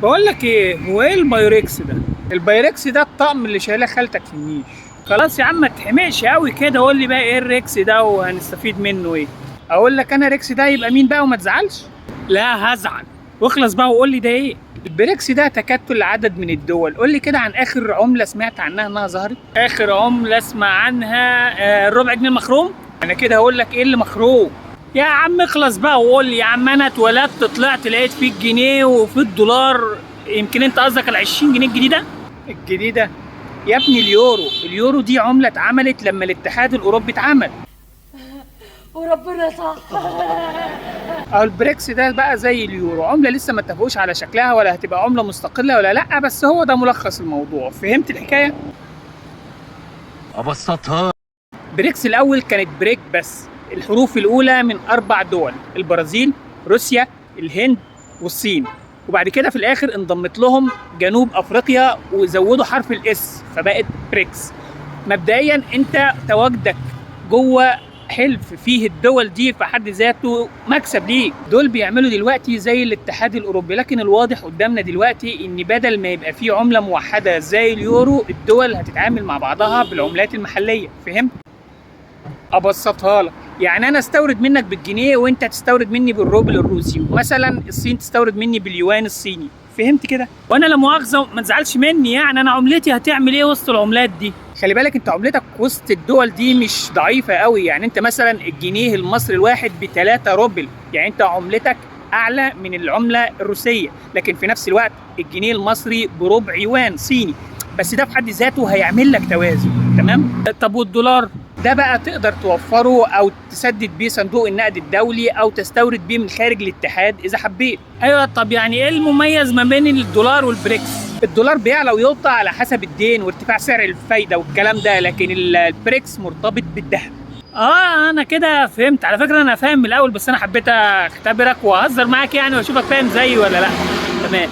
بقول لك ايه، هو ايه البايركس ده؟ البايركس ده الطقم اللي شايله خالتك في النيش. خلاص يا عم ما تحمقش قوي كده، قول لي بقى ايه الريكس ده وهنستفيد منه ايه؟ اقول لك انا ريكس ده يبقى مين بقى وما تزعلش؟ لا هزعل، واخلص بقى وقول لي ده ايه. البريكس ده تكتل لعدد من الدول. قول لي كده عن اخر عمله سمعت عنها انها ظهرت. اخر عمله اسمع عنها الربع جنيه المخروم. انا كده هقول لك ايه اللي مخروم. يا عم اخلص بقى وقول لي يا عم، انا اتولدت طلعت لقيت فيه الجنيه وفيه الدولار، يمكن انت قصدك ال 20 جنيه الجديدة؟ الجديدة يا ابني اليورو، اليورو دي عمله اتعملت لما الاتحاد الاوروبي اتعمل. وربنا صح. او البريكس ده بقى زي اليورو، عمله لسه ما اتفقوش على شكلها ولا هتبقى عمله مستقلة ولا لا، بس هو ده ملخص الموضوع. فهمت الحكاية؟ ابسطها. بريكس الاول كانت بريك بس، الحروف الاولى من 4 دول: البرازيل، روسيا، الهند، والصين. وبعد كده في الاخر انضمت لهم جنوب افريقيا وزودوا حرف ال S فبقت بريكس. مبدئيا انت تواجدك جوه حلف فيه الدول دي في حد ذاته مكسب ليك. دول بيعملوا دلوقتي زي الاتحاد الاوروبي، لكن الواضح قدامنا دلوقتي ان بدل ما يبقى فيه عمله موحدة زي اليورو، الدول هتتعامل مع بعضها بالعملات المحلية. فهمت؟ ابسطها لك، يعني انا استورد منك بالجنيه وانت تستورد مني بالروبل الروسي، ومثلا الصين تستورد مني باليوان الصيني. فهمت كده؟ وانا لا مؤاخذة ما تزعلش مني، يعني انا عملتي هتعمل ايه وسط العملات دي؟ خلي بالك انت عملتك وسط الدول دي مش ضعيفة قوي، يعني انت مثلا الجنيه المصري الواحد ب3 روبل، يعني انت عملتك اعلى من العملة الروسية، لكن في نفس الوقت الجنيه المصري بربع يوان صيني، بس ده في حد ذاته هيعمل لك توازن. تمام؟ طب والدولار ده بقى تقدر توفره او تسدد بيه صندوق النقد الدولي او تستورد بيه من خارج الاتحاد اذا حبيت. ايوه، طب يعني ايه المميز ما بين الدولار والبريكس؟ الدولار بيعلى ويوطى على حسب الدين وارتفاع سعر الفايدة والكلام ده، لكن البريكس مرتبط بالذهب. انا كده فهمت. على فكرة انا فاهم من الاول، بس انا حبيت اختبرك واهزر معاك يعني واشوفك فاهم زيي ولا لا. تمام.